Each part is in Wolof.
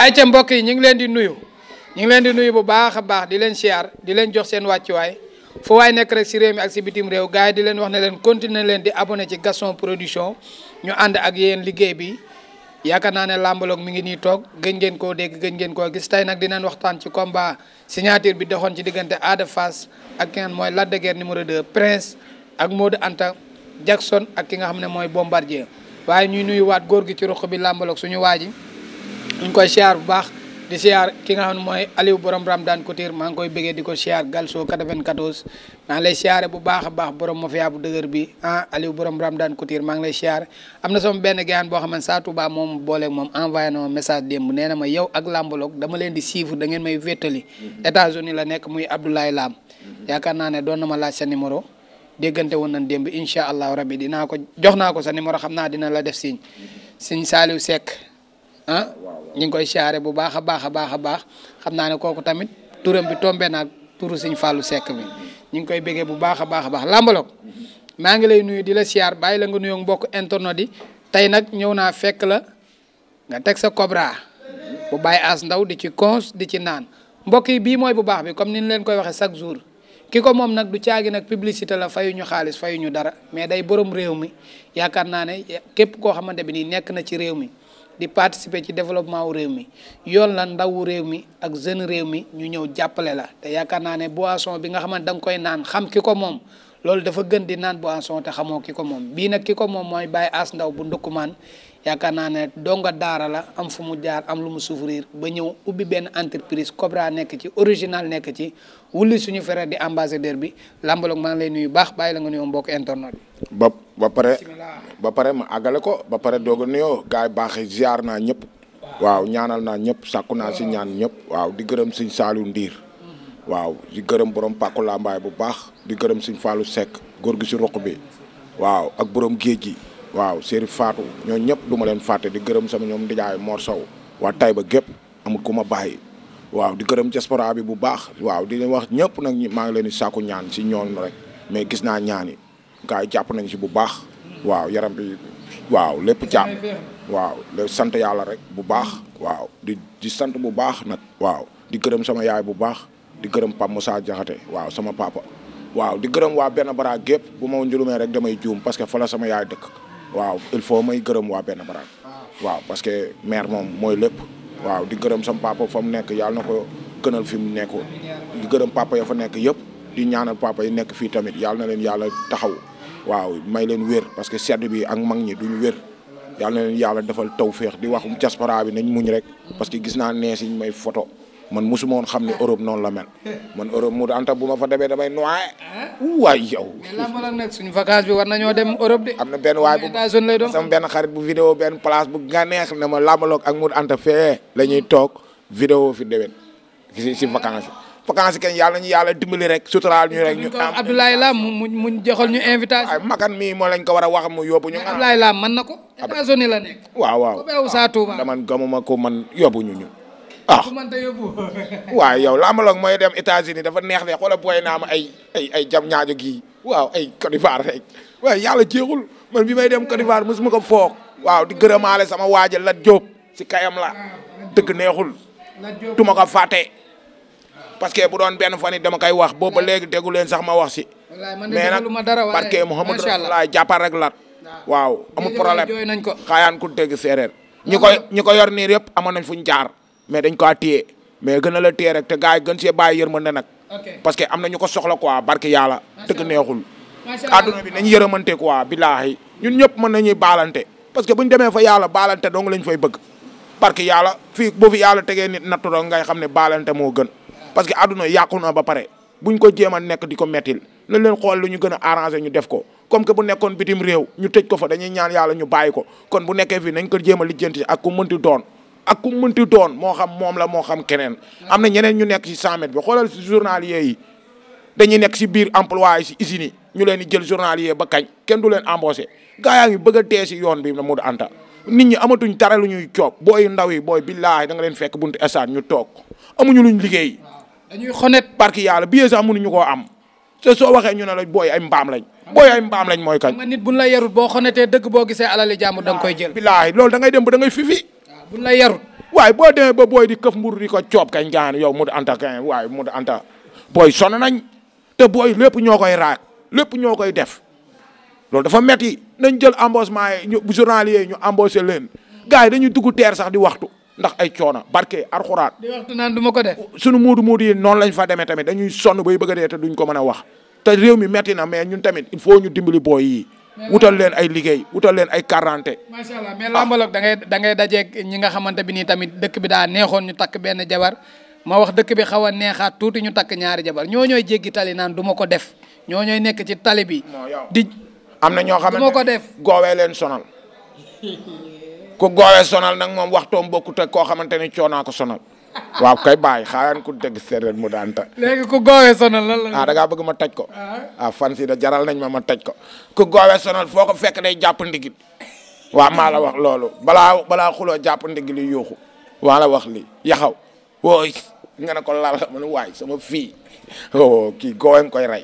ay ca mbokk yi ñu ngi leen di nuyu bu baax a baax di leen siyaar di leen jox seen wàccuwaay fu waay nekk rek si réew mi ak si bitim réew gars yi di leen wax ne leen continuer leen di abonné ci Gaston Production ñu ànd ak yéen liggéey bi yaakaar naa ne làmbaloog mi ngi nii toog gëj ngeen koo dégg gëj ngeen koo gis tey nag dinañ waxtaan ci combat signature bi doxoon ci diggante Ada Fass ak ki nga xam mooy Lac de Guiers numéro 2 Prince ak Modou Anta Jackson ak ki nga xam ne mooy Bombardier waaye ñuy nuyuwaat góor gi ci ruq bi làmbaloog suñu waa ji ñu koy siyaar bu baax di siyaar ki nga xam ne mooy Aliou borom Ramdan Couture maa ngi koy bëggee di ko siyaar Galso 94 maa ngi lay siyaare bu baax a baax borom mafia bu dëgër bi Aliou borom Ramdan Couture maa ngi lay siyaare am na sama benn gaan boo xam ne saa Touba moom booleeg moom envoyé na ma message démb nee na ma yow ak làmbaloog dama leen di suivre da ngeen may wéttali États-Unis la nekk muy Abdoulaye Lam yaakaar naa ne doon na ma laaj sa numéro déggante woon nañ démb incha allahu rabbi dinaa ko jox naa ko sa numéro xam naa dina la def signe Saliou Seck ñu ngi koy siyaare bu baax a baax a baax a baax xam naa ne kooku tamit turam bi tombé naag turu Sëñ Fallou Seck bi ñu ngi koy béggee bu baax a baax a baax làmbaloog maa ngi lay nuyu di la siyaar bàyyi la nga nuyoo mbokk internet yi tey nag ñëw naa fekk la nga teg sa Cobra bu bàyyi as ndaw di ci cons di ci naan mbokk yi bii mooy bu baax bi comme ni ñu leen koy waxee chaque jour ki ko moom nag du caagi nag publicité la fayuñu xaalis fayuñu dara mais day borom réew mi yaakaar naa ne képp koo xamante bi nii nekk na ci réew mi di participer ci développement wu réew mi yoon la ndawu réew mi ak jeune réew mi ñu ñëw jàppale la te yaakaar naa ne boisson bi nga xamante da nga koy naan xam ki ko moom loolu dafa gën di naan boisson te xamoo ki ko moom bii nag ki ko moom mooy Baye As Ndaw bu ndukkumaan yaakaar naa ne donga daara la am fu mu jaar am lu mu souffrir ba ñëw ubbi benn entreprise Cobra nekk ci original nekk ci wulli suñu frère di ambassadeur bi làmbaloog maa ngi lay nuyu baax bàyyi la nga nuyoo mbokk internet bi ba pare ma àggale ko ba pare doog a nuyoo gars yi baax ziar naa ñëpp waaw ñaanal naa ñëpp sàkku naa si ñaan ñëpp waaw di gërëm Sëñ Saliou Ndiir waaw di gërëm borom Pàkku Lambaay bu baax di gërëm Sëñ Fallou Seck góor gi si roq bi waaw ak borom géej gi waaw Serigne Fatou ñoo ñëpp du ma leen fàtte di gërëm sama ñoom ndijaay Mor Sow waa Taïba gépp amul ku ma bàyyi waaw di gërëm diaspora bi bu baax waaw di leen wax ñëpp nag maa ngi leen di sàkku ñaan si ñoon rek mais gis naa ñaan yi gars yi jàpp nañ si bu baax waaw yaram bi waaw lépp jàpp waaw sant yàlla rek bu baax waaw di sant bu baax nag waaw di gërëm sama yaay bu baax di gërëm Pape Moussa Diakhaté waaw sama papa waaw di gërëm waa benn bara gépp bu ma njulumee rek damay juum parce que fa la sama yaay dëkk waaw il faut may gërëm waa benn bara waaw parce que maire moom mooy lépp waaw di gërëm sama papa fa mu nekk yàlla na ko gënal fi mu nekkoon di gërëm papa ya fa nekk yëpp di ñaanal papa yi nekk fii tamit yàlla na leen yàlla taxaw waaw may leen wér parce que sedd bi ak mag ñi duñu wér yàlla na leen yàlla defal tawféex di wax diaspora bi nañ muñ rek parce que gis naa nees yi ñu may photo man mosuma woon xam ne Europe noonu la mel man Europe mu anta bu ma fa demee damay noyé waay yow. mais làmbaloog nag suñu vacance bi war nañoo dem Europe de. am na benn waay bu sama benn xarit bu vidéo benn place bu nga neex ne ma làmbaloog ak mu anta fee la ñuy toog vidéo fi déwén si vacance yi kenn yàlla nañu yàlla dimbali rek suturaal ñu rek. ñu am Abdoulaye Lam mu joxal ñu invitation. ay makan mii moo lañ ko war a wax mu yóbbu ñu. Abdoulaye Lam mën na ko. États-Unis la nekk. waaw dama gamuma ko man yóbbu ñu. waaw yow làmbaloog mooy dem États-Unis dafa neex de xoolal booy naa ma ay jam ñaajo gii waaw ay Côte d'Ivoire rek waaw yàlla jeexul man bi may dem Côte d'Ivoire mosuma ko foog waaw di gërëmaale sama waaja Lat Diop si kayam la dëgg neexul tuma ko fàtte parce que bu doon benn fan it dama koy wax boobu ba léegi déggu leen sax ma wax si mais nag parce que Mouhamadou Rasulullah jàppal rek lat waaw amul problème xaayaan ku dégg séeréer ñi ko yor niir yëpp amoon nañ fuñ jaar mais dañ ko téye mais gën a la téye rek te gars yi gën see bàyyi yërmande nag parce que am na ñu ko soxla quoi barke yàlla dëgg neexul adduna bi nañ yërëmante quoi billaahi ñun ñëpp mën nañuy baalante parce que buñ demee fa yàlla baalante dong lañ fay bëgg barke yàlla fii boo fi yàlla tegee nit nattu dong ngay xam ne baalante moo gën parce que adduna yàqu na ba pare buñ ko jéem a nekk di ko mettil lañ leen xool lu ñu gën a arrangé ñu def ko comme que bu nekkoon bitim réew ñu tëj ko fa dañuy ñaan yàlla ñu bàyyi ko kon bu nekkee fii nañ ko jéem a lijjanti ak ku mënti doon moo xam moom la moo xam keneen am na ñeneen ñu nekk si 100 mètres bi xoolal si journalier yi dañuy nekk si biir emploi yi si usines yi ñu leen di jël journalier ba kañ kenn du leen embauché gaa yaa ngi bëgg a dee si yoon bi na mu anta nit ñi amatuñ dara lu ñuy coob booy ndaw yi booy billaahi da nga leen fekk buntu stade ñu toog amuñu luñ liggéey dañuy xonet barki yàlla billet sax mënuñu koo am te soo waxee ñu ne la booy ay mbaam lañ mooy kañ nga nit buñ la yarut boo xonetee dëgg boo gisee alali jàmbur da nga koy jël billaahi loolu da ngay dem ba da ngay fifi buñ la yarut waaye boo demee ba booy di këf mburu di ko coob kañ gaan yow Modou Anta kañ waaye Modou Anta booy sonn nañ te booy lépp ñoo koy raak lépp ñoo koy def loolu dafa metti nañ jël embauchement yi ñu journalier yi ñu embauché leen gars yi dañuy dugg teer sax di waxtu ndax ay coono barke arxuraat di waxtu naan du ma ko def. sunu muudu yi noonu lañ fa demee tamit dañuy sonn bay bëgg a dee te duñ ko mën a wax te réew mi metti na mais ñun tamit il faut ñu dimbali booy yi wutal leen ay liggéey wutal leen ay quarante. macha allah mais lambaloog da ngay dajeeg ñi nga xamante bi nii tamit dëkk bi daa neexoon ñu takk benn jabar ma wax dëkk bi xaw a neexaat tuuti ñu takk ñaari jabar ñooy jéggi tali naan du ma ko def ñooy nekk ci tali bi. di am na ñoo xamante du ma ko def goowee leen sonal ku goowee sonal nag moom waxtoom bokkut ak koo xamante ni coonaa ko sonal waaw kay bàyyi xaaral ku dégg séeréer Modou Anta. léegi ku goowee sonal lan la. da ngaa bëgg ma taj ko. fan si da jaral nañ ma taj ko. ku goowee sonal foo ko fekk day jàpp ndigit waaw maa la wax loolu balaa xuloo jàpp ndigit li yuuxu maa la wax li yaxaw wooy nga ne ko laal man waay sama fii oh kii gooweem koy rey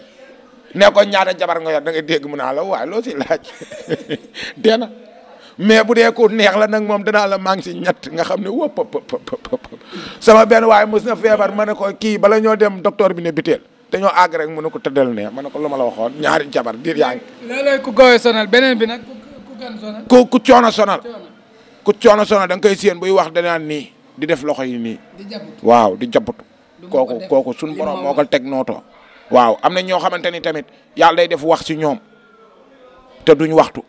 ne ko ñaata jabar nga yor da nga dégg mu naa la waay loo si laaj dee na mais bu dee ko neex la nag moom danaa la maa ngi si ñett nga xam ne wópp sama benn waaye mos na feebar ma ne ko kii bala ñoo dem docteur bi ne biteel dañoo àgg rek mu ne ko tëddal ne ma ne ko lu ma la waxoon ñaari jabar diir yaa ngi. léeg-léeg ku goowee sonal beneen bi nag ku gan sonal. ku coono sonal. ku coono sonal da nga koy séen buy wax danaan nii di def loxo yi nii. di jabut waaw di jabut. kooku suñu borom moo ko teg nootoo. waaw am na ñoo xamante ni tamit yàlla day def wax si ñoom te duñ waxtu.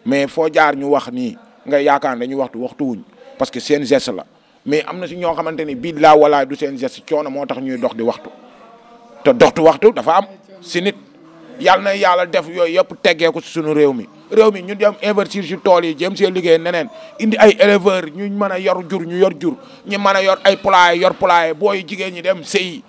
mais foo jaar ñu wax nii nga yaakaar dañuy waxtu wuñ parce que seen geste la mais am na si ñoo xamante ni bii laa walaay du seen geste coono moo tax ñuy dox di waxtu te doxtu waxtu dafa am si nit yàlla na yàlla def yooyu yëpp teggeeku si suñu réew mi ñu dem investir si tool yi jëm see liggéey neneen indi ay éleveurs ñu mën a yor jur ñu yor jur ñu mën a yor ay poulailler booy jigéen ñi dem sëyi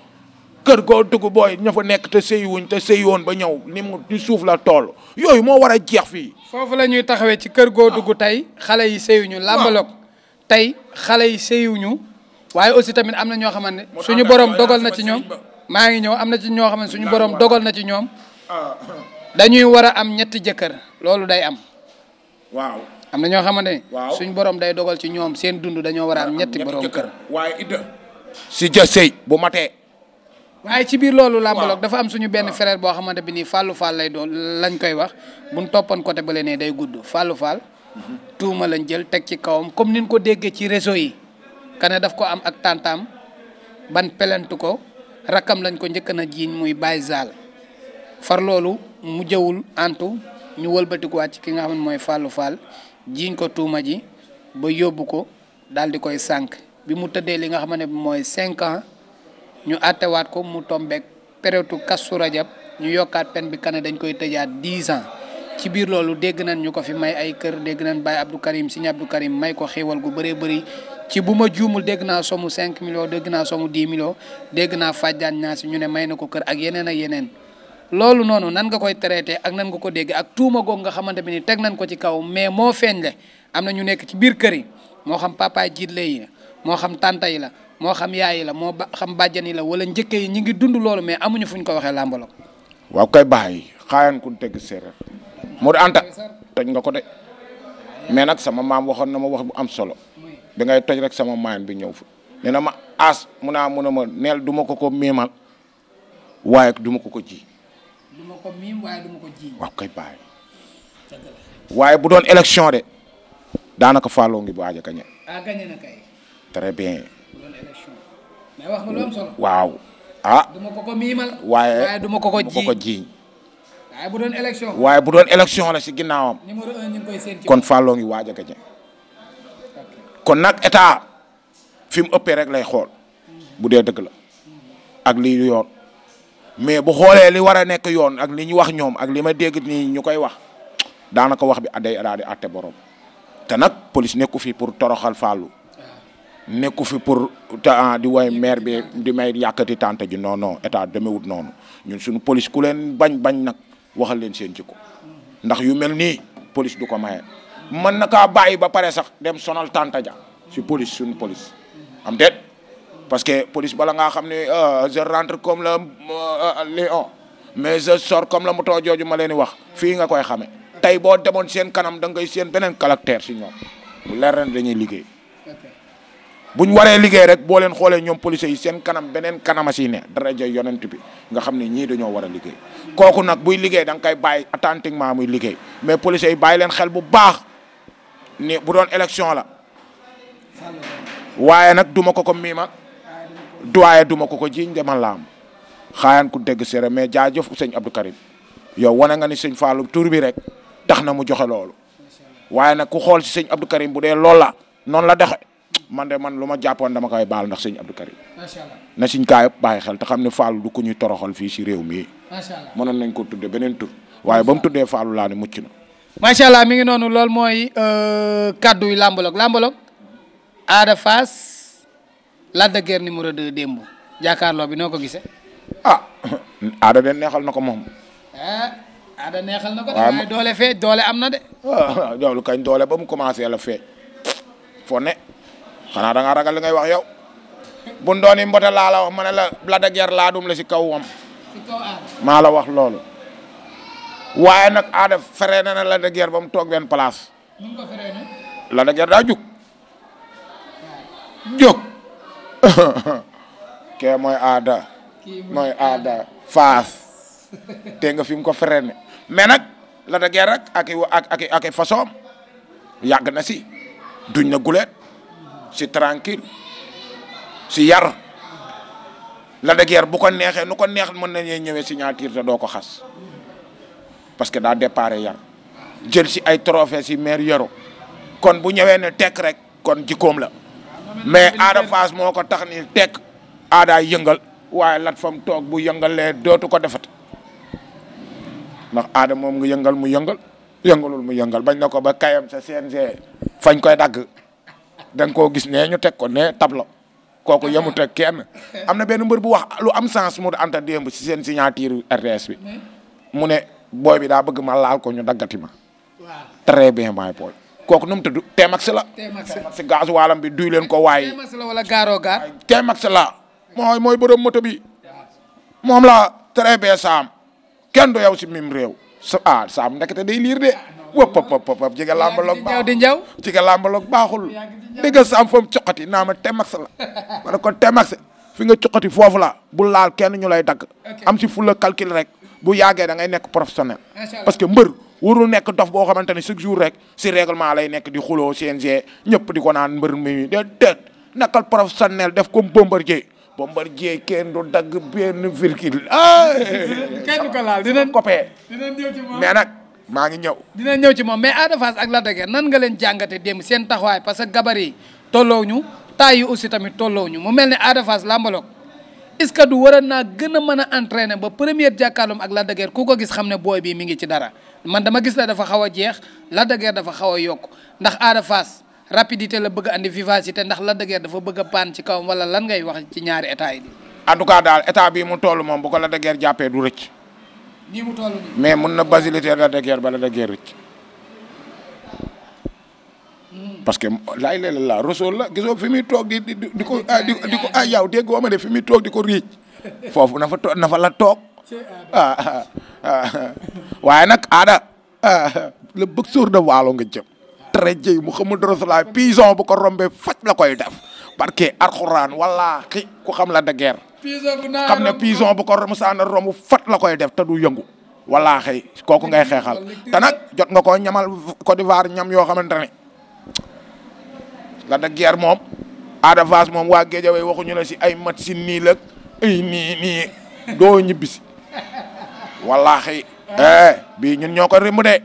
kër goo dugg booy ña fa nekk te sëyi wuñ te sëyi woon ba ñëw ni suuf la tool yooyu moo war a jeex fii. foofu la ñuy taxawee ci kër goo dugg tey xale yi sëyuñu làmbaloog tey xale yi sëyuñu waaye aussi tamit am na ñoo xamante ne suñu borom dogal na ci ñoom maa ngi ñëw am na ci ñoo xam ne suñu borom dogal na ci ñoom dañuy war a am ñetti jëkkër loolu day am. waaw am na ñoo xamante ne. suñu borom day dogal ci ñoom seen dund dañoo war a am ñetti borom kër. waaye Idda si ja sëy bu matee. waaye ci biir loolu làmbaloog dafa am suñu benn frère boo xamante bi nii Fallou Fall lay doon lañ koy wax buñ toppoon côté bële ne day gudd Fallou Fall tuuma lañ jël teg ci kawam comme niñ ko déggee ci réseau yi kane daf ko am ak tantam ban pelentu ko rakkam lañ ko njëkk na jiiñ muy Baye Zal far loolu mu jëwul antu ñu wëlbatikuwaat ci ki nga xam ne mooy Fallou Fall jiiñ ko tuuma ji ba yóbbu ko daal di koy sànq bi mu tëddee li nga xam ne mooy 5 ans ñu àttewaat ko mu tombeek période Kazu Rajab ñu yokkaat peine bi kane dañ koy tëjaat 10 ans ci biir loolu dégg nañ ñu ko fi may ay kër dégg nañ Baye Abdou Karim Serigne Abdou Karim may ko xéewal gu bëree bëri ci bu ma juumul dégg naa somu 5 millions dégg naa somu 10 millions dégg naa fajjaan naa si ñu ne may na ko kër ak yeneen ak yeneen loolu noonu nan nga koy traité ak nan nga ko dégg ak tuuma goog nga xamante bi ni teg nañ ko ci kaw mais moo feeñ le am na ñu nekk ci biir kër yi moo xam papa jiit yi moo xam tanta yi la moo xam yaay yi la moo xam bàjjan yi la wala njëkke yi ñi ngi dund loolu mais amuñu fu ñu ko waxee làmbalo. waaw koy bàyyi xaayan ku dégg séeréer Modou Anta toj nga ko de mais nag sama maam waxoon na ma wax bu am solo da ngay toj rek sama maam bi ñëw fa nee na ma as mun a ma neel du ma ko miimal waaye du ma ko ji. du ma ko miim waaye du ma ko ji. waaw koy bàyyi waaye bu doon élection de daanaka Fallou ngi waaj a gañe. gañe na kay. très bien. mais wax nga lu am solo. waaw ah. du ma ko miimal. waaye du ma ko jiiñ. waaye bu doon élection. waaye bu doon élection la si ginnaawam. numéro 1 ñu ngi koy seen ci kon Fallou ngi waaj a gañe. kon nag état fi mu ëppee rek lay xool. bu dee dëgg la. ak lii yoon. mais bu xoolee li war a nekk yoon ak li ñu wax ñoom ak li ma dégg nii ñu koy wax daanaka wax bi day daal di àtte borom. te nag police nekku fi pour toroxal Fallou. nekku fi pour di woy maire bi di may yàkkati tante ji non non état demewut noonu ñun suñu police ku leen bañ nag waxal leen seen jikko ndax yu mel nii police du ko maye. mën na kaa bàyyi ba pare sax dem sonal tante ja si police suñu police am déet parce que police bala ngaa xam ne je rentre comme le lion mais je sors comme le mouton jooju ma leen di wax fii nga koy xame tey boo demoon seen kanam da ngay seen beneen caractère si ñoom bu leer ren dañuy liggéey. buñ waree liggéey rek boo leen xoolee ñoom policiers yi seen kanam beneen kanama si ne daraja yonent bi nga xam ne ñii dañoo war a liggéey kooku nag buy liggéey da nga koy bàyyi attentivement muy liggéey mais policiers yi bàyyi leen xel bu baax ni bu doon élection la waaye nag duma ko miima duwaaye duma ko jiiñ demal la am xaayaan ku dégg sére mais jaajëf sëñ Abdou Karim yow wane nga ni sëñ Fallou tur bi rek tax na mu joxe loolu waaye nag ku xool si sëñ Abdou Karim bu dee loolu la noonu la doxe man lu ma jàppoon dama koy baal ndax sëñ Abdou Karim na siñ kaa yëpp bàyyi xel te xam ne Fallou du ko ñuy toroxal fii si réew mi mënoon nañ ko tudde beneen tur waaye ba mu tuddee Fallou laa ne mucc na macha allah mi ngi noonu loolu mooy kaddu yu làmbaloog Ada Fass Lac de Guiers numéro 2 démb jàkkaarloo bi noo ko gisee Ada de neexal na ko moom Ada neexal na ko waaye doole feeñ doole am na de loolu kañ doole ba mu commencé la feeñ fo ne xanaa da nga ragal li ngay wax yow bu dooni mbote laa la wax ma ne la Lac de Guiers laa dum la si kaw wam maa la wax loolu waaye nag Ada feree na Lac de Guiers ba mu toog benn place Lac de Guiers daa jóg kee mooy Ada mooy Ada Fass te nga fi mu ko feree ne mais nag Lac de Guiers rek ak façon yàgg na si duñ na guleet si tranquille si yar Lac de Guiers bu ko neexee nu ko neex mën nañu ñëwee signature te doo ko xas parce que daa déparé yar jël si ay trophée si maire yaro kon bu ñëwee ne tekk rek kon jikkoom la mais Ada Fass moo ko tax ni tekk Ada yëngal waaye Lat fam toog bu yëngalee dootu ko defat ndax Ada moom nga yëngal mu yëngalul mu yëngal bañ na ko ba kayam sa CNG fañ koy dagg da nga koo gis ne ñu teg ko ne tableau kooku yemut ak kenn am na benn mbër bu wax lu am sens mu anta démb si seen signature RTS bi mu ne booy bi daa bëgg ma laal ko ñu daggati ma très bien maay booy kooku nu mu tudd Tmax la si gaz waalam bi duy leen ko waaye Tmax la wala gaaroo gaar Tmax la mooy borom moto bi moom la très bien saam kenn du yow si mim réew saam ndekete day liir de wop jiga lambaloog jiga lambaloog baaxul dégga saam foom coqati naa ma Tmax la ma ne ko Tmax fi nga coqati foofu la bu laal kenn ñu lay dagg am si fulla calcul rek bu yàggee da ngay nekk professionnel parce que mbër warul nekk dof boo xamante ne chaque jour rek si règlement lay nekk di xuloo CNG ñëpp di ko naan mbër mi de teet nekkal professionnel def comme Bombardier kenn du dagg benn virgule kenn du ko laal dinañ copé ñëw ci moom mais nag maa ngi ñëw dinañ ñëw ci moom mais Ada Fass ak Lac de Guiers nan nga leen jàngate démb seen taxawaay parce que gabarit yi tolloo ñu taay yi aussi tamit tolloo ñu mu mel ne Ada Fass lambaloog est-ce que du war naa gën a mën a entraîner ba première jàkkaarloom ak Lac de Guiers ku ko gis xam ne booy bi mi ngi ci dara man dama gis ne dafa xaw a jeex Lac de Guiers dafa xaw a yokk ndax Ada Fass rapidité la bëgg andi vivacité ndax Lac de Guiers dafa bëgg a paan ci kawam wala lan ngay wax ci ñaari état yi. en tout cas daal état bii mu toll moom bu ko Lac de Guiers jàppee du rëcc. nii mu toll nii. mais mun na basilité Lac de Guiers ba Lac de Guiers rëcc. parce que laay léeg la Rasuul la gisoo fi muy toog di ko yow déggoo ma de fi muy toog di ko riic foofu na fa la toog waaye nag Ada le boxeur de Waalo nga jëm. très jëy Muhammadu Rasulullah pison bu ko rombee faj la koy def parce que alxuraan wallaahi ku xam Lac de Guiers xam ne pison bu ko musaana romb fat la koy def te du yëngu wallaahi kooku ngay xeexal te nag jot nga ko ñamal Côte d'Ivoire ñam yoo xamante ne Lac de Guiers moom Ada Fass moom waa Guédiawaye waxuñu la si ay mat si nii la ay nii doo ñibbisi wallaahi bii ñun ñoo ko rimb de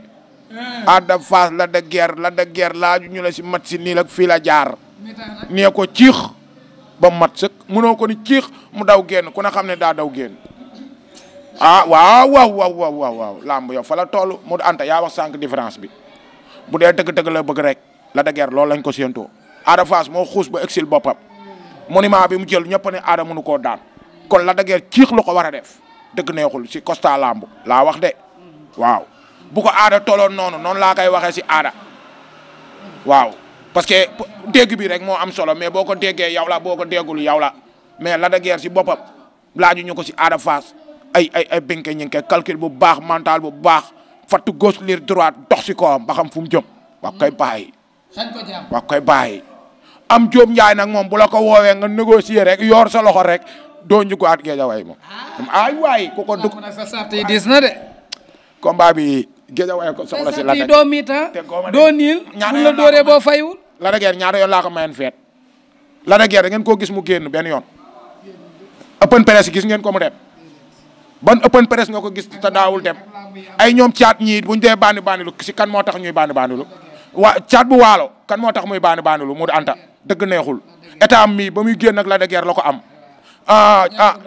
Ada Fass Lac de Guiers laaju ñu la si mat si nii la fii la jaar nee ko ciix ba mat sëkk mënoo ko ni ciix mu daw génn ku ne xam ne daa daw génn waaw lamb yow fa la toll mu anta yaa wax sànq différence bi bu dee dëgg-dëgg la bëgg rek Lac de Guiers loolu lañ ko séentoo Ada Fass moo xuus ba exil boppam monument bi mu jël ñëpp ne Ada mënu koo daan kon Lac de Guiers ciix lu ko war a def dëgg neexul si Costa lamb laa wax de waaw bu ko Ada tolloon noonu laa koy waxee si Ada waaw parce que dégg bi rek moo am solo mais boo ko déggee yow la boo ko déggul yow la mais Lac de Guiers si boppam laaju ñu ko si Ada Fass ay bénke ñu ngi calcul bu baax mental bu baax fattu gauche lire droite dox si kawam ba xam fu mu jëm wax koy bàyyi wax koy bàyyi am Diop Ndiaye nag moom bu la ko woowee nga négocier rek yor sa loxo rek doo njëkkuwaat Guédiawaye moom. ay waay ku ko dugg. sa sart yi diis na de. combat bi Guédiawaye ko soxla si. te doo miita doo niil. bu la dooree boo faywul. Lac de Guiers ñaata yoon laa ko mayoon feet. Lac de Guiers da ngeen koo gis mu génn benn yoon. open press gis ngeen ko mu dem. ban open press nga ko gis te daawul dem. ay ñoom caat ñii buñ dee bandi bandilu si kan moo tax ñuy bandi bandilu. caat bu waalo kan moo tax muy bandi bandilu mu anta dëgg neexul. état am mii ba muy génn ak Lac de Guiers la ko am.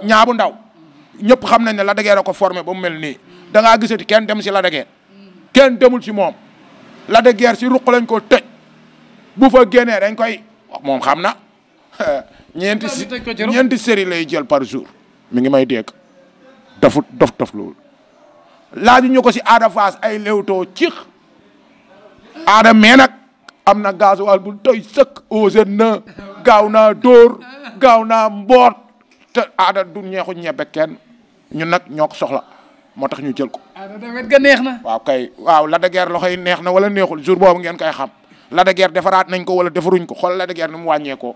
ñaabu ndaw ñëpp xam nañ ne Lac de Guiers a ko formé ba mu mel nii. da ngaa gisati kenn dem si Lac de Guiers. kenn demul si moom. Lac de Guiers si ruq lañ ko tëj. bu fa génnee dañ koy moom xam na. ñeenti série lay jël par jour. mi ngi may dégg. dof loolu. laaju ñu ko si Ada Fass ay léewtoo cix. Ada mais nag am na gasoil bu doy sëkk. osé na gaaw naa dóor gaaw naa mboot. te Ada du ñeexu ñebe kenn ñun nag ñoo ko soxla moo tax ñu jël ko. Ada tamit ga neex na. waaw kay waaw Lac de Guiers loxo yi neex na wala neexul jour boobu ngeen koy xam. Lac de Guiers defaraat nañ ko wala defaruñ ko xool Lac de Guiers ni mu wàññeekoo.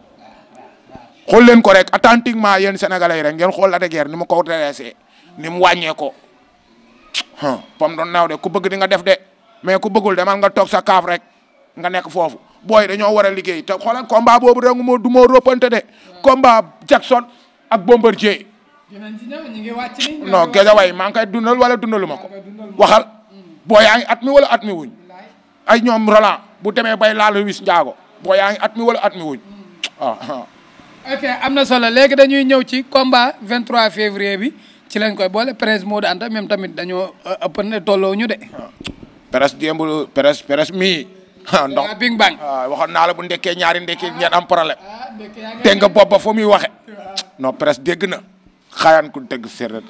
xool leen ko rek attentivement yéen sénégalais yi rek ngeen xool Lac de Guiers ni mu ko dressé ni mu wàññeekoo. pom doon naaw de ku bëgg di nga def de mais ku bëggul demal nga toog sa kaaf rek nga nekk foofu booy dañoo war a liggéey te xoolal combat boobu rek du ma roppante de. combat Jackson ak Bombardier. dinañ ci ñëw ñu ngi wàcc ni. non Guédiawaye maa ngi koy dundal wala dundaluma ko. waxal boo yaa ngi at mi wala at mi wuñ. ay ñoom Roland bu demee bay laal wis njaago boo yaa ngi at mi wala at mi wuñ. ok am na solo léegi dañuy ñëw ci combat 23 février bi ci lañ koy boole Prince Modou Anta même tamit dañoo ëpp ne tolloo ñu de. Prince démb Prince mii. ndox Big Bang. waxoon naa la bu ndekkee ñaari ndekki ngeen am problème. dégg nga bopp ba fa muy waxe non Prince dégg na. xayaan ku dégg séeréer.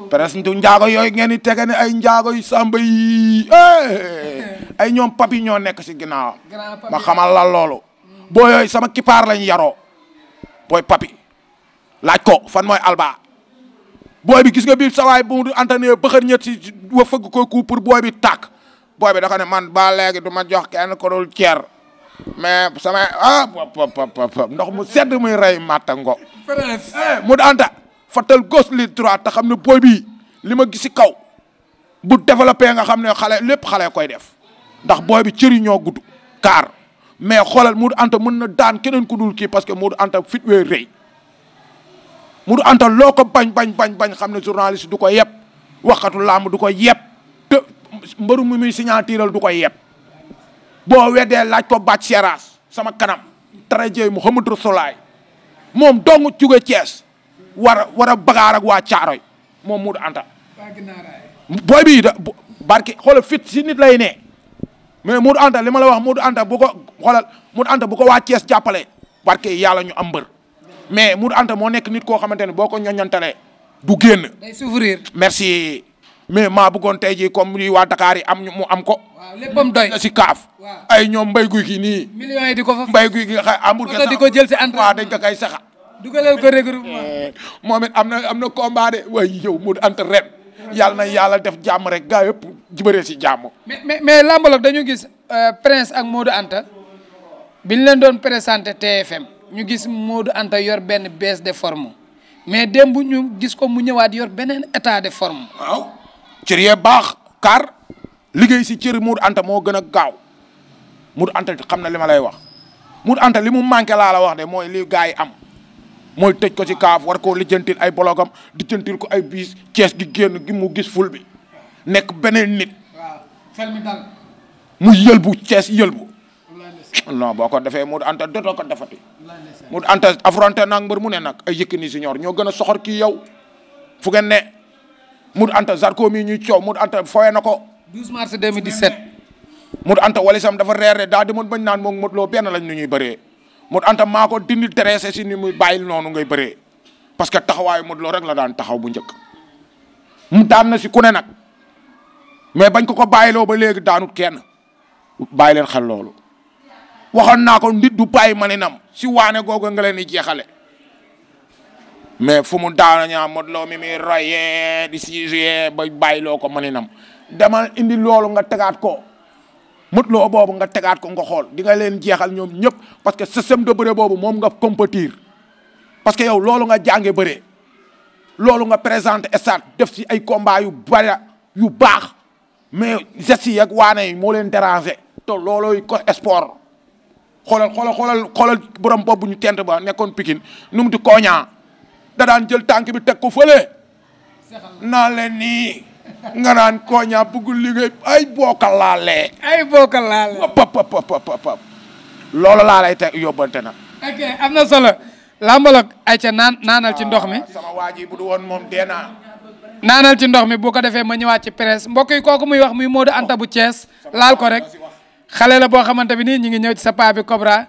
Prince du njaago yooyu ngeen di tege ne ay njaago yu samba yi ay ñoom papi ñoo nekk si ginnaaw. ma xamal la loolu. boo yooyu sama kippaar lañ yaroo. booy papi laaj ko fan mooy alba booy bi gis nga biir sawaay bu mu entraîné bëxër ñett si wa fëgg ko ku pour booy bi tàkk booy bi dafa ne man ba léegi du ma jox kenn ko dul ceer mais samay ndox mu sedd muy rey matta ngo mu anta fatal gauche li droite te xam ne booy bi li ma gis si kaw bu développé nga xam ne xale lépp xale koy def ndax booy bi cëri ñoo gudd kaar mais xoolal Modou Anta mën na daan keneen ku dul kii parce que Modou Anta fit wee rëy Modou Anta loo ko bañ xam ne journaliste du ko yeb waxatu làmb du ko yeb te mbëru mi muy signatural du ko yeb boo weddee laaj ko bàcc seeraas sama kanam trajet Mouhamadou Rasulaay moom dong jóge Thiès war a bagaar ak waa Caaroy moom Modou Anta booy bii da barki xoolal fit si nit lay ne mais Modou Anta li ma la wax Modou Anta bu ko xoolal Modou Anta bu ko waa Thiès jàppale barke yàlla ñu am mbër mais Modou Anta moo nekk nit koo xamante ne boo ko ñoñantalee du génn. day souffrir. merci mais maa bëggoon tey jii comme li waa Dakar yi am mu am ko. waaw léppam doy si kaaf. ay ñoom mbay guy gi nii. millions yi di ko fa. mbay guy gi nga xam amul. di ko jël si entraînement waaw dañ ko kay saxa. dugalal ko regroupement. moom it am na combat de waaye yow Modou Anta ren. yàlla na yàlla def jàmm rek gaa yëpp jibëree si jàmm. mais lambaloog dañu gis Prince ak Modou Anta biñ leen doon présenté TFM ñu gis Modou Anta yor benn baisse de forme mais démb ñu gis ko mu ñëwaat yor beneen état de forme. waaw cër yee baax car liggéey si cër Modou Anta moo gën a gaaw Modou Anta xam na li ma lay wax Modou Anta li mu manqué laa la wax de mooy li gars yi am. mooy tëj ko ci kaaf war koo lijjantil ay bologam lijjantil ko ay biis Cees gi génn gi mu gis ful bi nekk beneen nit. waaw xel mi dal. mu yëlbu Cees yëlbu. non boo ko defee Modou Anta dootoo ko defati. Modou Anta affronté nag mbër mu ne nag ay Yékini Senior ñoo gën a soxor kii yow fu ngeen ne Modou Anta Zarko mii ñuy coow Modou Anta foyee na ko. 12 mars 2017. Modou Anta wala sam dafa reer daa demoon bañ naan moom Modou Lo benn lañ nu ñuy bëree. Modou Anta maa ko dindi dressé si ni muy bàyyil noonu ngay bëree parce que taxawaayu Modou Lo rek la daan taxaw bu njëkk mu daan na si ku ne nag mais bañ ko bàyyiloo ba léegi daanut kenn bàyyi leen xel loolu waxoon naa ko nit du bàyyi maninam si waane googu nga leen di jeexale mais fu mu daana ñaa Modou Lo mi muy royee di siisuyee ba bàyyiloo ko maninam demal indi loolu nga tegaat ko Modou Lo boobu nga tegaat ko nga xool di nga leen jeexal ñoom ñëpp parce que système de bëre boobu moom nga compétir parce que yow loolu nga jànge bëre loolu nga présenté stade def si ay combat yu bari yu baax mais gestes yi ak waane yi moo leen déranger te loolooy ko sport xoolal borom boobu ñu tent ba nekkoon Pikine nu mu di Koña da daan jël tànk bi teg ko fële naa leen nii nga naan Koña bëggul liggéey ay bookal laalee. ay bookal laalee. pap loolu laa lay teg yóbbante na. ok am na solo. Lambalog ayca naanal ci ndox mi. sama waa ji bu du woon moom dee naa. naanal ci ndox mi bu ko defee ma ñëwaat ci presse mbokk yi kooku muy wax muy Modou Anta bu Thiès laal ko rek xale la boo xamante bi nii ñu ngi ñëw ci sa paa bi Cobra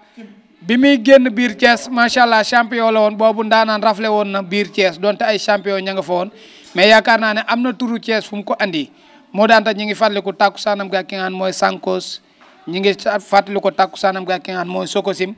bi muy génn biir Thiès macha allah champion la woon boobu ndaanaan rafle woon na biir Thiès donte ay champion ña nga fa woon mais yaakaar naa ne am na turu Thiès fu mu ko andi Modou Anta ñi ngi fàttaliku takku saanam ga ki nga xam mooy Sankos ñi ngi fàttaliku takku saanam ga ki nga xam mooy Sokosim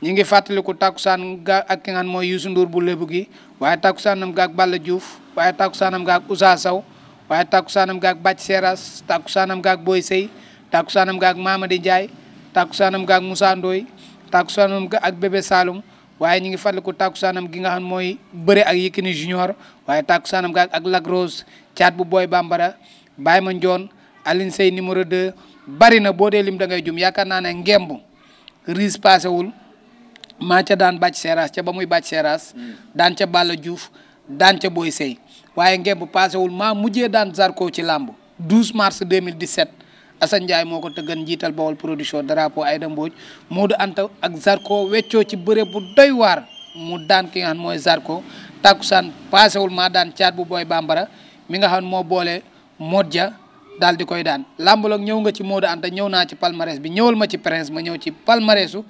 ñi ngi fàttaliku takkusaan ga ak ki nga xam mooy Youssou Ndour bu lébu gi waaye takkusaanam ga ak Balla Diouf waaye takkusaanam ga ak Ousa Sow waaye takkusaanam ga ak Bac Seras takkusaanam ga ak Boy Sey takkusaanam ga ak Mamadi Ndiaye takkusaanam ga ak Moussa Ndoye takkusaanam ga ak Bébé Saloum waaye ñi ngi fàttaliku takkusaanam gi nga xam mooy bëre ak Yékini Junior waaye takkusaanam ga ak Lac Rose Thiat bu Boy Bambara Baye Ma Ndione Aline Sey numéro 2 bari na boo dee lim da ngay jum yaakaar naa ne ngemb riis passé wul maa ca daan Bac Seras ca ba muy Bac Seras daan ca Balla Diouf daan ca Boy Sey waaye ngemb passé wul maa mujjee daan Zarko ci làmb 12 mars 2017 Assane Ndiaye moo ko tëggan njiital Bawol production drapeau Aïda Mbodj Modou Anta ak Zarko weccoo ci bëre bu doy waar mu daan ki nga xam mooy Zarko takkusaan passé wul maa daan Thiat bu Boy Bambara mi nga xam moo boole Modja daal di koy daan làmbaloog ñëw nga ci Modou Anta ñëw naa ci palmarès bi ñëwal ma ci prince ma ñëw ci palmarèsu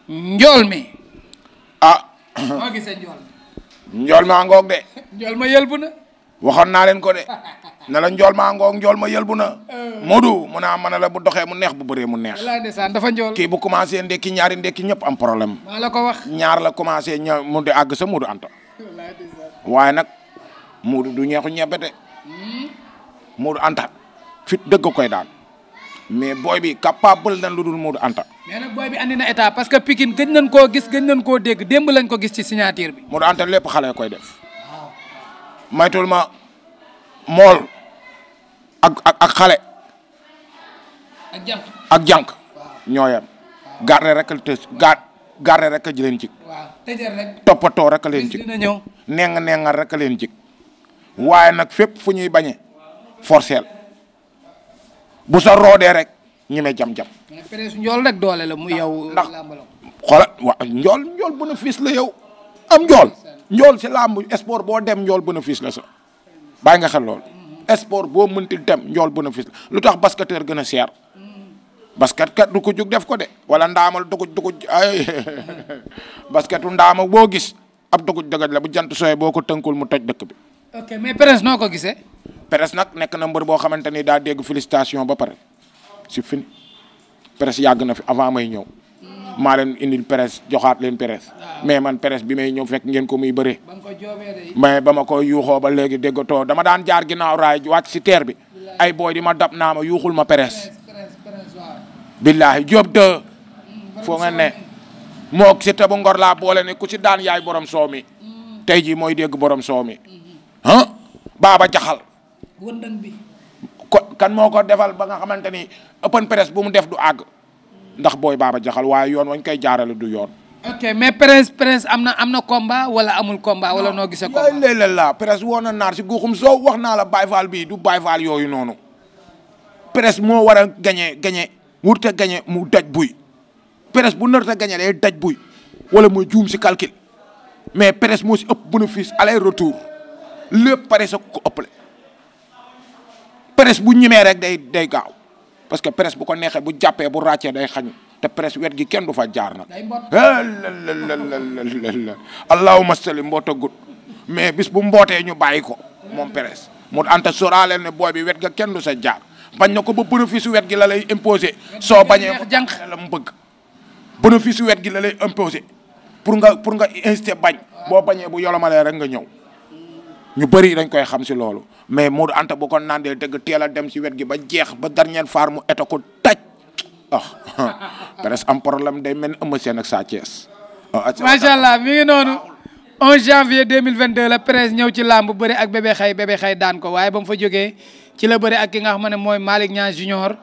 njool mi moo gisee njool maa ngoog de. njool ma yëlbu na. waxoon naa leen ko de na la njool maa ngoog njool ma yëlbu na. Modou mu naa mën a la bu doxee mu neex bu bëree mu neex. wallaahi ndeysaan dafa njool. kii bu commencé ndekki ñaari ndekki ñëpp am problème. maa la ko wax. ñaar la commencé mu di àgg sa Modou Anta. waaye nag Modou du ñeexu ñebe de. Modou Anta fit dëgg koy daan mais booy bi capable na lu dul Modou Anta. mais nag booy bi andi na état parce que Pikine gëj nañ koo gis gëj nañ koo dégg démb lañ ko gis ci signature bi. Modou Anta lépp xale koy def. maytul ma mool ak xale. ak jànq ak jànq. ñooyam garder rek garder rek a leen jig. waaw tëjal rek. toppatoo rek a leen jig. dina ñëw. nengal rek a leen jig. waaye nag fépp fu ñuy bañe forcel bu sa roodee rek ñi me jam-jam. mais presque njool rek doole la mu yow. ndax xoolal waa njool bénéfice la yow. am njool si làmb sport boo dem njool bénéfice la sa bàyyi nga xel lool. sport boo mënti dem njool bénéfice la lu tax basketteur gën a seer. basket kat du ko jug def ko de wala ndaamal duguj ay basketu ndaama boo gis ab duguj dëgëj la bu jant sooy boo ko tënkul mu toj dëkk bi. ok mais Prince noo ko gisee. Prince nag nekk na mbër boo xamante ni daa dégg félicitation ba pare si fini Prince yàgg na fi avant may ñëw maa leen indil Prince joxaat leen Prince mais man Prince bi may ñëw fekk ngeen ko muy bëree. mais ba ma ko yuuxoo ba léegi déggatoo dama daan jaar ginnaaw raay wàcc si teer bi ay booy di ma dab naa ma yuuxul ma Prince. billahi Diop de foo nga ne moog si te bu ngor laa boole ne ku si daan yaay borom soow mi tey jii mooy dégg borom soow mi Baba Jaxal wëndën bi kan moo ko defal ba nga xamante ni open press bu mu def du àgg ndax booy Baba Jaxal waaye yoon wañ koy jaarale du yoon. ok mais Prince am na combat wala amul combat wala noo gisee combat. léeg-léeg la Prince woon na naar si guuxum soow wax naa la Baye Fall bii du Baye Fall yooyu noonu Prince moo war a gañe wurte gañe mu daj buy Prince bu narta gañe day daj buy wala muy juum si calcul mais Prince moo si ëpp bénéfice aller retour lépp pare sa ko ëppale Prince bu ñimee rek day gaaw parce que Prince bu ko neexee bu jàppee bu ràccee day xañu te Prince wet gi kenn du fa jaar nag allahumma salli mboota gut mais bis bu mbootee ñu bàyyi ko moom Prince mu anta soraaleel ne booy bi wet ga kenn du sa jaar bañ na ko ba bénéfice wet gi la lay imposer soo bañee la mu bëgg bénéfice wet gi la lay imposer pour nga inciter bañ boo bañee bu yolomalee rek nga ñëw ñu bëri dañ koy xam si loolu mais Modou Anta bu ko nandee dëgg teel a dem si wet gi ba jeex ba dernière fois mu eta ko taj presque am problème day mel ni Eumeu Sène ak Sa Thiès. macha allah mi ngi noonu 11 janvier 2022 la presse ñëw ci làmb bëri ak bébé xay daan ko waaye ba mu fa jógee ci la bëri ak ki nga xamante ne mooy Malick Niang junior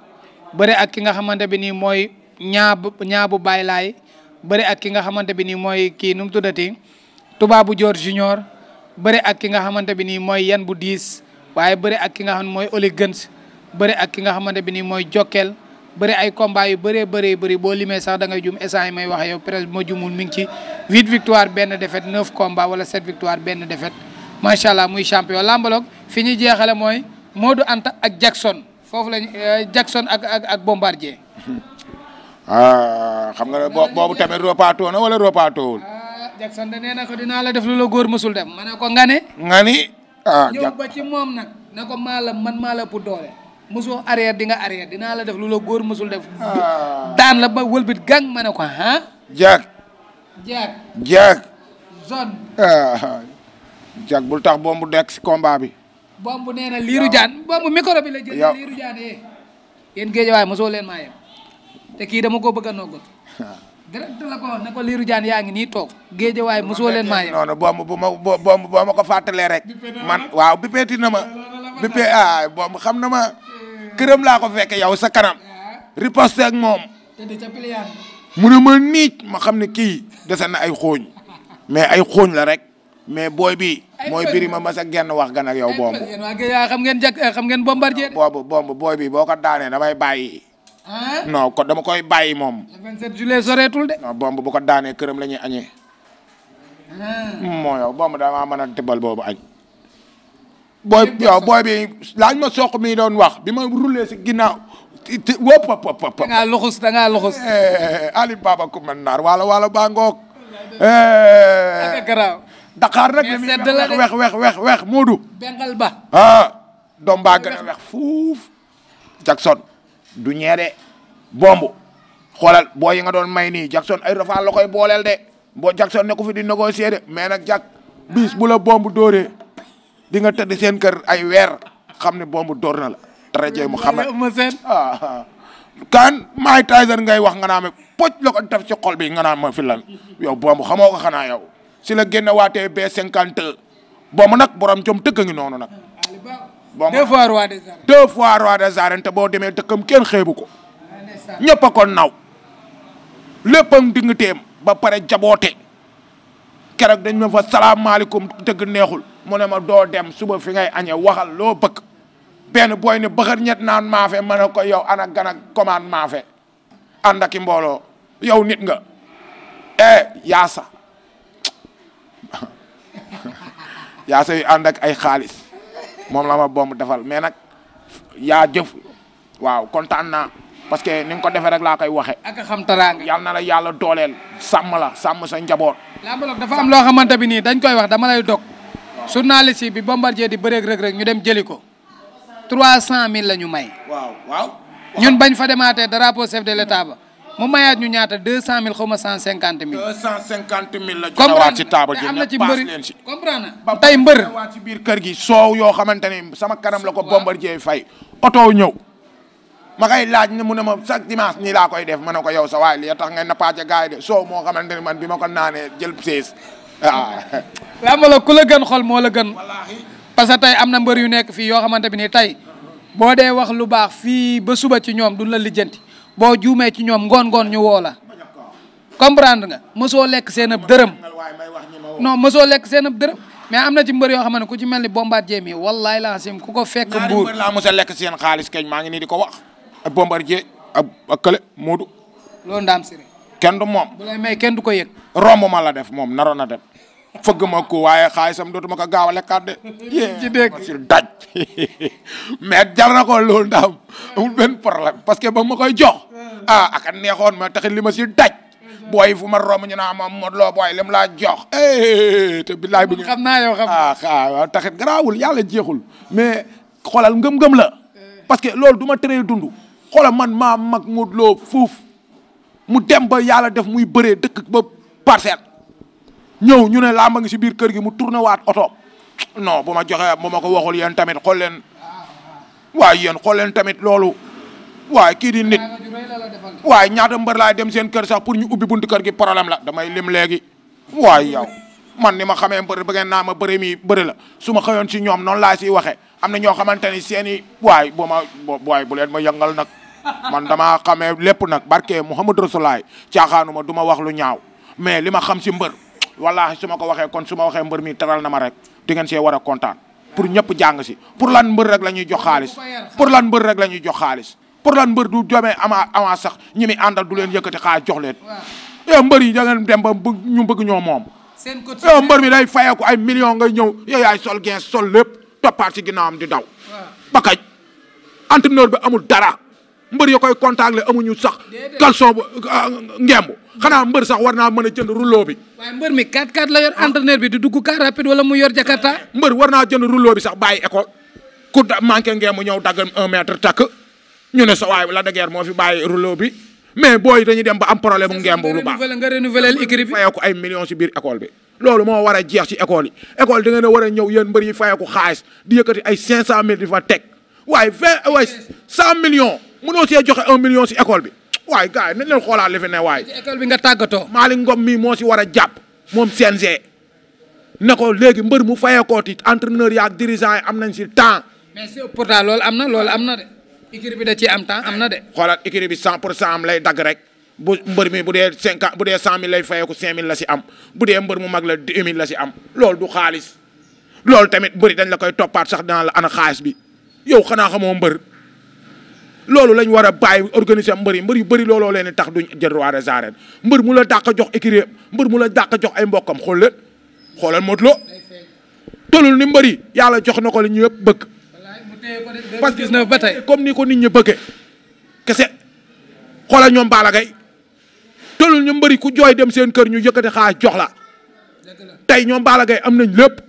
bëri ak ki nga xamante bi nii mooy ñaabu Baye Laay bëri ak ki nga xamante bi nii mooy kii nu mu tuddati Tubaabu Joor junior bëri ak ki nga xamante bi nii mooy yan bu diis waaye bëri ak ki nga xam ne mooy Oli Gëns bëri ak ki nga xamante bi nii mooy Jokkel bëri ay combat yu bëri boo limee sax da ngay jum instant yi may wax yow presque moo jumul mi ngi ci 8 victoire benn défaite 9 combat wala 7 victoire benn défaite macha allah muy champion lambaloog fi ñuy jeexale mooy Modou Anta ak Jackson foofu lañ Jackson ak Bombardier. xam nga boobu tamit ropaatoo na wala ropaatoowul. Jackson de nee na ko dinaa la def lu la góor mësul def ma ne ko nga ne. ñëw ba ci moom nag ne ko maa la ëpp doole. mosoo arrière di nga arrière dinaa la def lu la góor mësul def. daan la ba wëlbit gang ma ne ko ah. Jack. zone. Jack bul tax bombu dekk si combat bi. bombu nee na liiru jaan bombu micro bi la jël liiru jaan yéen géej waaye mosoo leen maa yem te kii dama ko bëgg a noggut. direct la ko ne ko liiru jaan yaa ngi nii toog géej waaye mosoo leen maa yem. non bombu bu ma ko fàttalee rek. man waaw bi peeti na ma. bombu xam na ma. këram laa ko fekke yow sa kanam. riposte ak moom. mu ne ma niic ma xam ne kii dese na ay xooñ. mais ay xooñ la rek. mais booy bi mooy biri ma mas a genn wax gan ak yow bombu. xam ngeen Bombardier. bombu booy bi boo ko daanee damay bàyyi. non ko dama koy bàyyi moom. le 27 juillet soreetul de. non bombu bu ko daanee këram la ñuy añee. moo yow bombu damaa mën a tibbal boobu añ. booy bi laaj ma soq mi doon wax bi ma roulee si ginnaaw wóop. da ngaa luxus. Ali Baba Koumba Naar wala baa ngoog. ak garaaw. Dakar nag li wex Moodu. bengal ba. doom baa gën a wex fuuf. Jackson du ñeede bombu xoolal boo yi nga doon may nii Jackson ay rafal la koy booleel de boo Jackson ne ko fi di négocier de mais nag Jack bis bu la bombu dóoree di nga tëdd seen kër ay weer xam ne bombu dóor na la. traité mu xamal kan Mike Tyson ngay wax nga naa me poj la ko def ci xol bi nga naa ma fi lan yow bombu xamoo ko xanaa yow si la génne waatee B52 bombu nag borom jom tëgg ngi noonu nag. deux fois roi des arènes te boo demee dëkkam kenn xeebu ko ñëpp a ko naw léppam digganteem ba pare jaboote keroog dañ ma fa salaamaaleykum dëgg neexul mu ne ma doo dem suba fi ngay añee waxal loo bëgg benn booy ne bëxër ñett naan maafe ma ne ko yow ana gan ak commande maafe ànd ak i mbooloo yow nit nga yaasa yaasa yu ànd ak ay xaalis moom la ma bomb defal mais nag yaa jëf waaw kontaan naa parce que ni nga ko defee rek laa koy waxe ak xam taraanga yal na la yàlla dooleel sàmm la sàmm sa njaboot. Lambalog dafa am loo xamante bi nii dañ koy wax dama lay dog journaliste bi Bombardier di bëreeg rek ñu dem jëli ko 300 000 la ñu may. waaw. ñun bañ fa demaatee drapeau chef de l'état ba mu mayaat ñu ñaata 200 000 xaw ma 150 000. 250 000 la jotawaat ci taabal ji am na ci mbëri comprendre ba tey mbër. waat ci biir kër gi soow yoo xamante ni sama kanam la ko Bombardier fay oto ñëw ma koy laaj ne mu ne ma chaque dimanche nii laa koy def ma ne ko yow sa waay li tax ngay nappaate gars yi de soow moo xamante ni man bi ma ko naanee jël sees waaw. Lambalog ku la gën xol moo la gën parce que tey am na mbër yu nekk fii yoo xamante bi nii tey boo dee wax lu baax fii ba suba ci ñoom duñ la lijjanti boo juumee ci ñoom ngoon ñu woo la comprendre nga mosoo lekk seen ab dërëm non mosoo lekk seen ab dërëm mais am na ci mbër yoo xam ne ku ci mel ni Bombardier mi wallaay la sim ku ko fekk mbuur mbër laa mos a lekk seen xaalis keñ maa ngi nii di ko wax ak Bombardier ak kële Moodu loolu ndaam siri kenn du moom bu lay may kenn du ko yëg romb ma la def moom naroon na dem fëgg ma ko waaye xaalisam dootuma ko gaaw a lekkaat de ci dégg si daj mais jar na ko loolu ndaam amul benn problème parce que ba ma koy jox ak a neexoon ma taxit li ma si daj booy fu ma romb ñu naa ma Modou Lo booy lim laa jox te billaay bu xam naa yow xam waaw taxit garaawul yàlla jeexul mais xoolal ngëm-ngëm la parce que loolu du ma teree dund xoolal man maa mag Modou Lo fuuf mu dem ba yàlla def muy bëree dëkk ba Parcelles ñëw ñu ne laa ma ngi si biir kër gi mu tourné waat oto non bu ma joxee bu ma ko waxul yéen tamit xool leen waaye yéen xool leen tamit loolu waaye kii di nit waaye ñaata mbër laay dem seen kër sax pour ñu ubbi buntu kër gi problème la damay lim léegi waaye yow man ni ma xamee mbër ba ngeen naa ma bëri mi bëri la su ma xëyoon si ñoom noonu laa siy waxee am na ñoo xamante ni seen i waay bu leen ma yëngal nag man damaa xamee lépp nag barke Muhammadu Rasulaay caaxaanuma du ma wax lu ñaaw mais li ma xam si mbër wallaahi su ma ko waxee kon su ma waxee mbër mi teral na ma rek di ngeen see war a kontaan pour ñëpp jàng si pour lan mbër rek la ñuy jox xaalis pour lan mbër rek la ñuy jox xaalis pour lan mbër du jomee ama sax ñi mi àndal du leen yëkkati xaalis jox leen yow mbër yi da ngeen dem ba ñu bëgg ñoo moom yow mbër mi day fayeeku ay millions ngay ñëw yow yaay sol gens sol lépp toppaat ci ginnaawam di daw ba kañ entraîneur bi amul dara mbër ya koy contacter amuñu sax caleçon bu ngemb xanaa mbër sax war naa mën a jënd rouleau bi waaye mbër mi 4x4 la yor entraîneur bi di dugg car rapide wala mu yor jakarta mbër war naa jënd rouleau bi sax bàyyi école ku manqué ngemb ñëw dagg 1 mètre takk ñu ne sa waay la de guerre moo fi bàyyi rouleau bi mais booy dañuy dem ba am problème mu ngemb lu baax nga renouveler équipe bi fayeeku ay millions ci biir école bi loolu moo war a jeex ci école yi école da ngeen a war a ñëw yéen mbër yi fayeeku xaalis di yëkkati ay 500000 di fa teg waaye 100 millions mënoo see joxe 1 million ci école bi waaye gars yi nañ leen xoolaat li fi ne waaye. ci école bi nga tàggatoo. Malick Ngom mii moo ci war a jàpp moom CNG ne ko léegi mbër mu fayeekooti entraîneur ya ak dirigeant yi am nañ ci temps. mais si pourtant loolu am na de. équipe bi da ciy am temps am na de. xoolal équipe bi 100% am lay dagg rek bu mbër mi bu dee 100000 lay fayeeku 5000 la ci am bu dee mbër mu mag la 2000 la ci am loolu du xaalis loolu tamit bëri dañ la koy toppaat sax dina la ana xaalis bi yow xanaa xamoo mbër. loolu lañ war a bàyyi organiser mbër yu bëri looloo leen di tax duñ jël roi des arènes mbër mu la dàq jox écurie mbër mu la dàq jox ay mbokkam xool leen xoolal Modou Lo tolul ni mbër yi yàlla jox na ko li ñu yëpp bëgg. parce que ba tey comme ni ko nit ñi bëggee kese xoolal ñoom Balla Gaye tolul ñu mbëri ku jooy dem seen kër ñu yëkkati xaalis jox la tey ñoom Balla Gaye am nañ lépp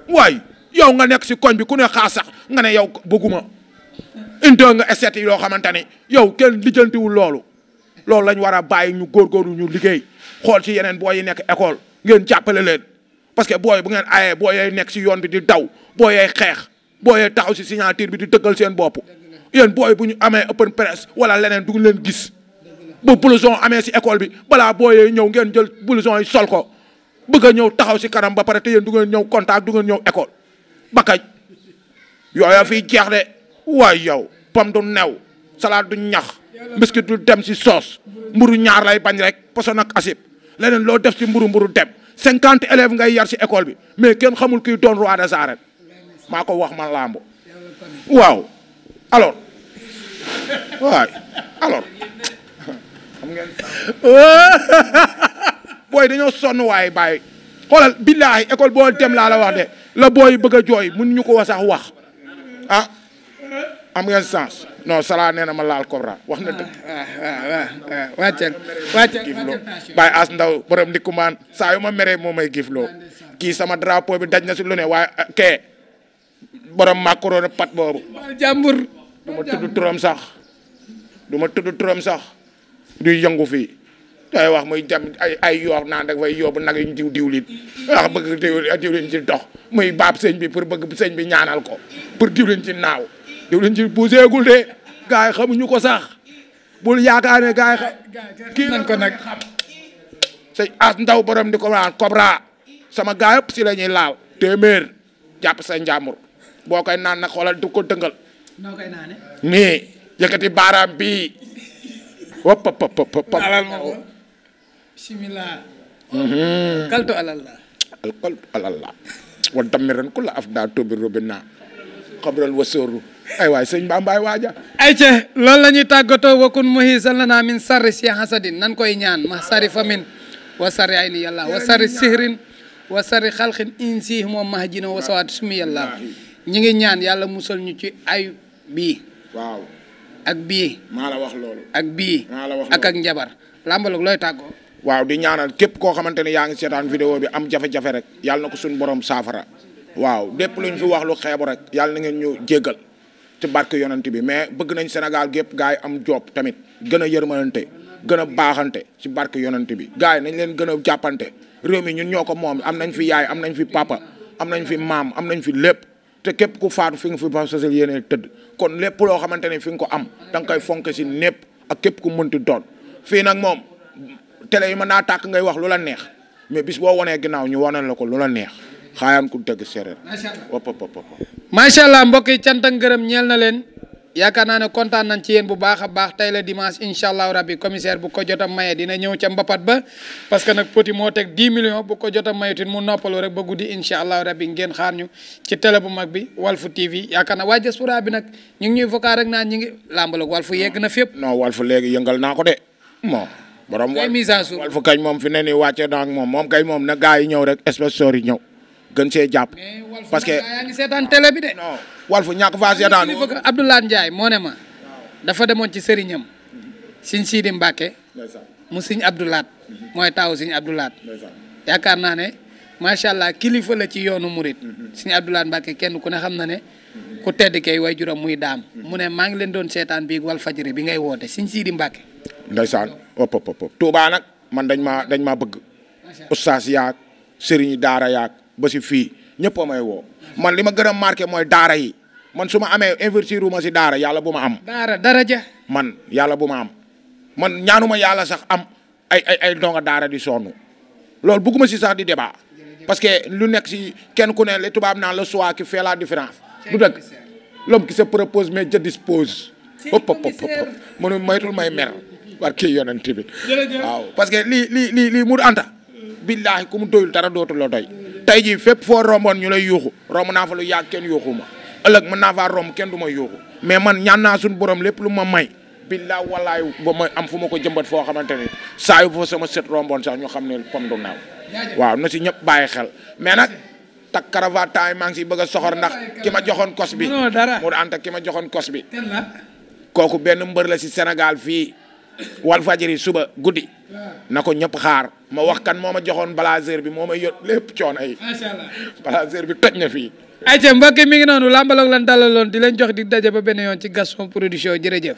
waaye yow nga nekk si koñ bi ku ne xaas sax nga ne yow bëgguma inte nga esthète yoo xamante ni yow kenn lijjantiwul loolu lañ war a bàyyi ñu góorgóorlu ñu liggéey xool ci yeneen booy yi nekk école ngeen jàppale leen parce que booy bu ngeen ayee booy yee nekk si yoon bi di daw booy yee xeex booy yee taxaw si signature bi di dëggal seen bopp yéen booy bu ñu amee open press wala leneen du leen gis ba blouson amee si école bi balaa booy yee ñëw ngeen jël blouson yi sol ko bëgg a ñëw taxaw si kanam ba pare te yéen du ngeen ñëw contact du ngeen ñëw école ba kañ yooya fiy jeex de waay yow pom du new salade du ñax biscuit du dem si soos mburu ñaar lay bañ rek poson ak asib leneen loo def si mburu dem 50 élèves ngay yar si école bi mais kenn xamul kuy doon roi des arènes maa ko wax man lambo waaw alors waay alors xam ngeen booy dañoo sonn waaye bàyyi xoolal billaahi école boo dem laa la wax de la booy bëgg a jooy mun ñu ko sax wax ah am ngeen sens non Sala nee na ma laal Cobra wax na dëgg. waaw wàccal Baye As Ndaw borom ndikumaan saa yu ma meree moo may gifloo kii sama drapeau bi daj na si lu ne waaye kee borom macaroni pat boobu. jàmbur. du ma tudd turam sax du yëngu fii day wax muy dem ay yoo naan rek fay yóbbu nag yu diwlin wax bëgg diwlin ci dox muy baab sëñ bi pour bëgg sëñ bi ñaanal ko pour diwlin ci naaw. diwlin ci buuseegul de gars yi xamuñu ko sax bul yaakaar ne gars yi kii nañ ko nag sëñ As Ndaw borom di ko naan Cobra sama gars yëpp si la ñuy laal téeméer jàpp sa njàmbur boo koy naan nag xoolal du ko dëngal noo koy naane nii yëkkati baaraam bii wop alal ma ko bismillah kaltu alallah al kaltu alallah wa damiran kulla afda tobi robina xabral wasooru ay waay sëñ Bambaay waaja ayca loolu la ñuy tàggatoo wakun muhisan lana min sarri si hasadin nan koy ñaan ma sari famin wa sarri ayni yàlla wa sarri sihrin wa sarri xalqin insi moom mahjino wa sawaat sumi yàlla ñi ngi ñaan yàlla musal ñu ci ay bii waaw ak bii maa la wax loolu ak bii ak njabar làmbaloog looy tàggoo waaw di ñaanal képp koo xamante ne yaa ngi seetaan vidéo bi am jafe-jafe rek yàlla na ko suñu borom saafara waaw lépp luñ fi wax lu xeebu rek yàlla na ngeen ñu jéggal ci barke yonent bi mais bëgg nañ Sénégal gépp gars yi am job tamit gën a yërmalante gën a baaxante ci barke yonent bi gars yi nañ leen gën a jàppante réew mi ñun ñoo ko moom am nañ fi yaay am nañ fi papa am nañ fi maam am nañ fi lépp te képp ku faatu fi nga fi ba sosal yéene tëdd kon lépp loo xamante ne fi nga ko am da nga koy fonk si népp ak képp ku mënti doon fii nag moom télé yi mën naa tàkk ngay wax lu la neex mais bis boo wanee ginnaaw ñu wanal la ko lu la neex xaayaan ku dëgg séeréer. macha allah mbokk yi cant ak ngërëm ñeel na leen yaakaar naa ne kontaan nañ ci yéen bu baax a baax tey la dimanche incha allah rabbi commissaire bu ko jot a maye dina ñëw ca mbapat ba parce que nag Petit moo teg 10 millions bu ko jot a mayetin mu noppalu rek ba guddi incha allah rabbi ngeen xaar ñu ci télé bu mag bi Walfu TV yaakaar naa waa diaspora bi nag ñu ngi ñuy vocal rek naa ñi ngi làmbaloog Walfu yegg na fépp. non Walfu léegi yëngal naa ko de bon. borom mise à jour Walfu kañ moom fi ne nii wàcce naa ak moom kañ moom na gaa yi ñëw rek sponsor yi ñëw gën see jàpp. parce que yaa ngi seetaan télé bi de. non Walfu ñàkk faa seetaan. Abdoulaye Ndiaye moo ne ma dafa demoon ci sëriñam Sëñ Sidi Mbacke mu Sëñ Abdoulaat mooy taawu Sëñ Abdoulaat yaakaar naa ne macha allah kilifa la ci yoonu murit Sëñ Abdoulaat Mbacke kenn ku ne xam na ne ku tedd kay way juram muy daam mu ne maa ngi leen doon seetaan bii Walfadjri bi ngay woote Sëñ Sidi Mbacke. ndeysaan op Touba nag man dañ maa bëgg ustaas yaag sëriñ daara yaag ba si fii ñëpp a may woo man li ma gën a marqué mooy daara yi man su ma amee investir wu ma si daara yàlla bu ma am. daara daraja. man yàlla bu ma am man ñaanuma yàlla sax am ay ndonga daara di sonn loolu bëgguma si sax di débat parce que lu nekk si kenn ku ne le tubaab naan le choix qui fait la différence. du dëgg l'homme qui se propose mais Dieu dispose. hop mënu maytul may mer war kii yonent bi waaw parce que lii mu anta billaahi ku mu doyul dara dootul la doy tey jii fépp foo romboon ñu lay yuuxu romb naa fa lu yàgg kenn yuuxu ma ëllëg mën naa faa romb kenn du ma yuuxu mais man ñaan naa suñu borom lépp lu ma may billaahi wallaahi ba ma am fu ma ko jëmbat foo xamante ni saa yu fa sama sët romboon sax ñu xam ne pom du naaw waaw na si ñëpp bàyyi xel mais nag tak cravate temps yi maa ngi si bëgg a soxor ndax ki ma joxoon kos bi mu anta ki ma joxoon kos bi kooku benn mbër la si Sénégal fii Walfadjri suba guddi na ko ñëpp xaar ma wax kan moo ma joxoon blazer bi moo may yot lépp coono yi blazer bi toj na fii ayca mbokk mi ngi noonu làmbaloog lan dalaloon di leen jox di daje ba benn yoon ci Gaston Production jërëjëf